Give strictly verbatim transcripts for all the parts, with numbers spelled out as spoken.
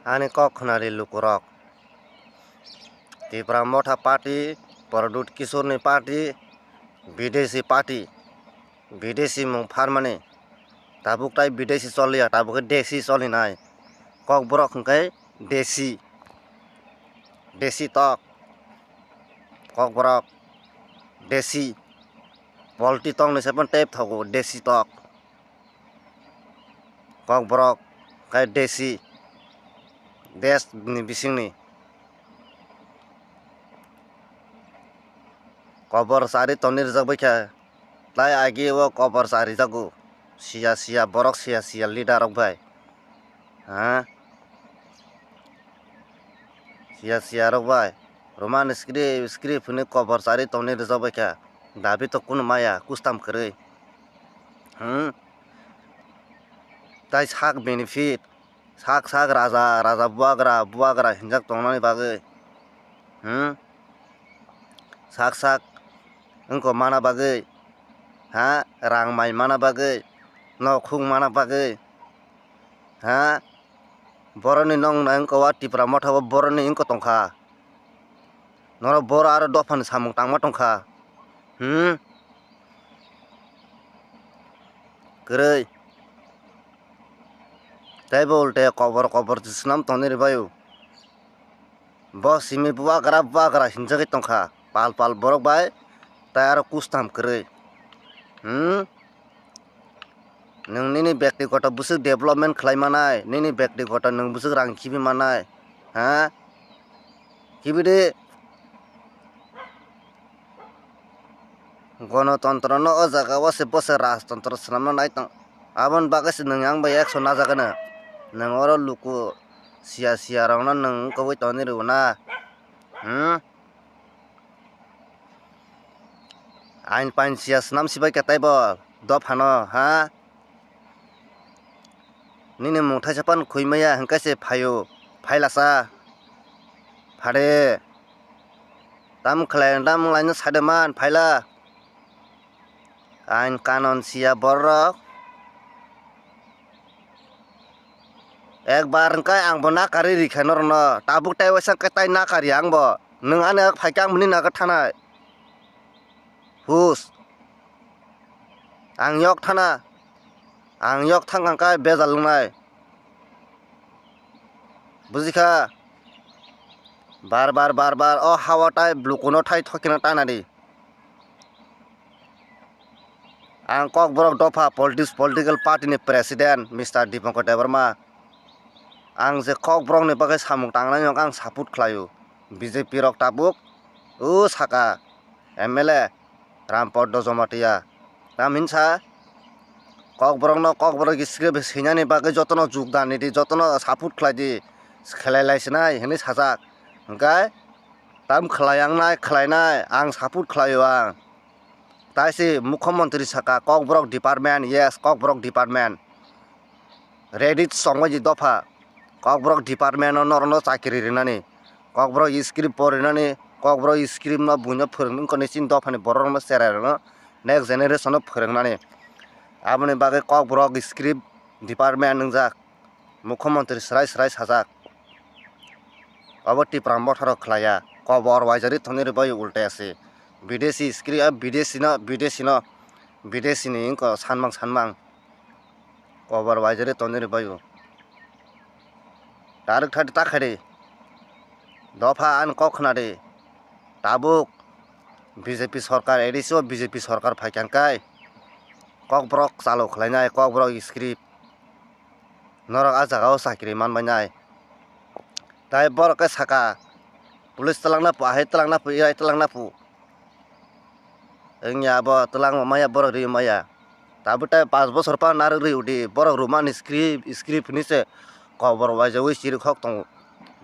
Ani kok khwnari lukurok. Tipra Motha party, Pradyut Kishorni party, bidesi party, bidesi mung pharmani. Tabuk tai bidesi choliya, tabuk khe desi cholinai. Kokborok hwnkhe desi, desi tok. Kokborok desi. Polti tokni se phano tep thogo desi tok. Kokborok khe desi, desh ni bisingni. Kobor chari tongni rijak bai kha, tai agi o kobor charijago. Siya siya borok, siya siya leader rok bai. Ha? Siya siya rok bai. Roman script, script hwnwi kobor chari tongni rijak bai kha. Dabi to kunu maya, kustam kwrwi. Hmm? Tai sak benefit, sak sak raja, raja buagra, buagra hinjak tongnani bagwi. Hmm? Sak sak wngkok mana bagwi. Ha? Rang mai mana bagwi. Nok khung mana bagwi. Ha? Boroni nong nai wngkha o Tipra Motha o boroni wngkha tongkha. Norok boro aro dophani samung tangma tongkha. Hmm? Kwrwi. Tei bo ulte kobor kobor swnam tongni rwbaio. Bo simi bubagra bubagra hinjagwi tongkha pal pal borok bai tei aro kustam kwrwi. Hmm? Nwng nini bektigoto bwswk development khlai manai, nini bektigoto nwng bwswk rang khibi manai, ha? Khibi di. Gonotontro no o jaga o se bose rajtontro swnamna nai tong. Aboni bagwi se nwng yang bai ekso najagano. Nwng oro luku siya siya rokno nwng wngkogwi tongni rwo na. Hmm? Ain pain siya swnam sibai khe taibo dophano, ha? Nini mung thaisa phano khwi maya hwnkhe se phaio, phailasa. Phade. Tam khlai, tam wnglaino sade man, phaila. Ain kanon siya borok. Ekbar hwnkhe angbo nakari rikha norokno. Tabuk tai waisa hwnkhe tai nakari angbo. Nwng ani yak phaikhe ang bini naga thanai. Hus. Ang yok thana. Ang yok thang kha khe bejal wngnai. Bujikha? Bar bar bar bar o hawa tai blukuno thai thokina tanadi. Ang Kokborok dopha politics, political party ni president Mister Dipankar Debbarma. Ang je Kokborok ni bagwi samung tangnai no ang support khlaio. B J P rok tabuk o saka M L A Rampadda Jamatia. Tam hinsa Kokborok no Kokborok script swinani bagwi jotono jukdan ridi, jotono support khlai di, khlai lai sinai hinwi sajak. Hwnkhe tam khlai ang nai, khlai nai, ang support khlaio ang. Tai se mukhyamantri saka Kokborok department, yes, Kokborok department. Ready chongbaidi dopha. Kokborok department o norokno chakiri rinani. Kokborok script porinani, Kokborok script no buino phwrwngwi wngkha ni chini dophani borok rokno cherai rokno next generation no phwrwngnani. Aboni bagwi Kokborok script department wngjak. Mukhyamantri swrai swrai sajak. Obo Tipra Motha rok khlaiya. Kobor waijari thoni rwbaio ulta se. Bidesi script, ah, bidesi no, bidesi no, bidesi ni wngkha sanmang sanmang. Kobor waijari tongni rwbaio. Tarik thadi takhadi. Dopha ani kok khnadi. Tabuk B J P sorkar, A D C o B J P sorkar phaikha hwnkhe Kokborok chalo khlainai, Kokborok script. Norok ah jagao chakri manbainai. Tai borok khe saka, police twlangna phu, ahai twlangna phu, irai twlangna phu. Wngya abo twlangma maya borok ri maya. Tabuk tai panch bochor phano narwk ri udi, borok rwmani script, script hinwi se kobor waijagwi chirikhok tongo.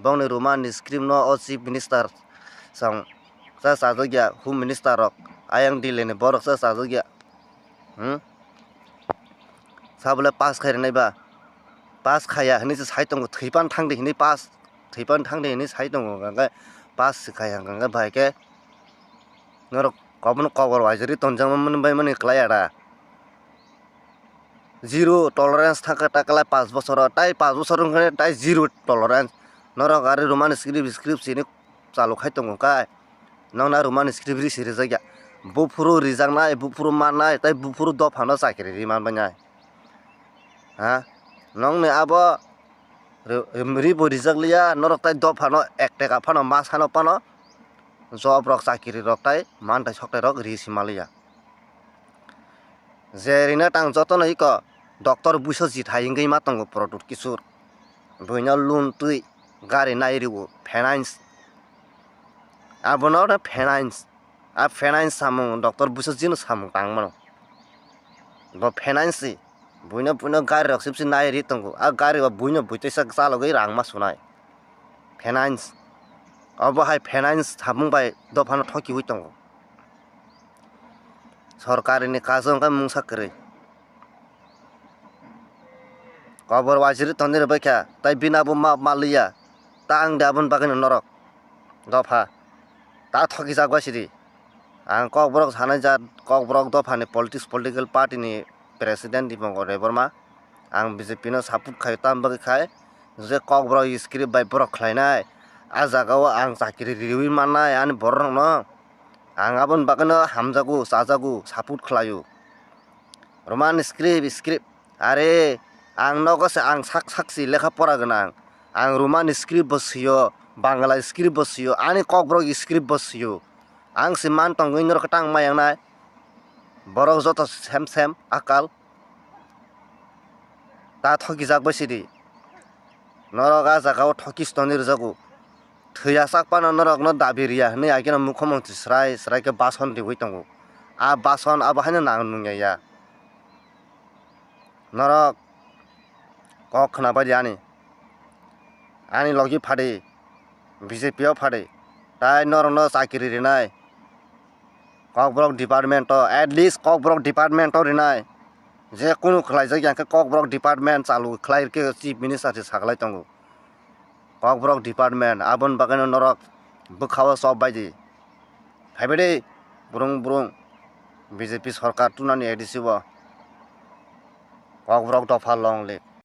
Bongni rwmani script no o chief minister chwng cha chajakya, home minister rok ayang Delhi ni borok cha chajakya. Hmm? Sabole pass khai rwnai ba? Pass khaya hinwi se sai tongo, thwipan thangdi hinwi pass, thwipan thangdi hinwi sai tongo, hwnkhe pass se khaya hwnkhe bai khe norok obono kobor waijagwi tonjakma mani bai mani kwlai ada. Zero tolerance thangkha takalai paanch bosoro, tai paanch bosor wngkhe tai zero tolerance. Norok ari Roman script, script sini chalu khai tongo kai. Nokna Roman script ri si rijak ya. Buphuru rijaknai, buphuru mannai, tai buphuru dophano chakiri ri manbainai. Ha? Nokni abo ri-, ri bo rijak liya, norok tai dophano ek teka phano ma sano phano job rok chakiri rok tai mantai soktai rok ri si maliya. Je rina tang jotono iko doctor Biswajit hai wngwi ma tongo product kisur. Buino loan twi gari nai rio finance. Abono hwno finance. A finance samung doctor Biswajitno samung tang mano. Bo finance si. Buino buino gari rok sibsi nai ri tongo. A gari o buino buitesa chalogwi rang ma sunai. Finance. Obo hai finance samung bai dophano thokiwi tongo. Sorkarini kajo wngkha mungsa kwrwi. Kobor waisiri tongni rwbaikha, tai bini abo ma maliya, ta ang de aboni bagwino norok dopha, ta thokijak bai sidi. Ang kokborok sanai jat, kokborok dophani politics, political party ni president Dipankar Debbarma, ang B J P no support khaio, tam bagwi khai je kokborok script bai borok khlainai, a jagao ang chakiri riwi mannai ani borok rokno, ang aboni bagwino hamjago, chajago, support khlaio. Roman script, script. Are, ang nogo se ang sak sak si lekha pora gwnang. Ang Roman script bo sio, Bangla script bo sio, ani kokborok script bo sio. Ang si man tongwi norok tang ma yangnai. Borok joto sem sem akal. Ta thokijak bai sidi. Norok a jagao thokis tongwi rwjago. Thwiya sak phano norokno dabi riya hwnwi ageno mukhomontri srai srai khe bason riwi tongo. A bason abo haino nang nungya ya. Norok kok khna bai di ani. Ani logi phadi, B J P o phadi. Tai norokno chakiri rinai. Kokborok department o, at least Kokborok department o rinai. Je kunu khlaijak ya khe Kokborok department chalu khlai khe Chief Minister se saklai tongo. Kokborok department, aboni bagwino norok bwkhao chop bai di. Phaibai de, brung brung, B J P sorkar tunani A D C o. Kokborok dopha long live.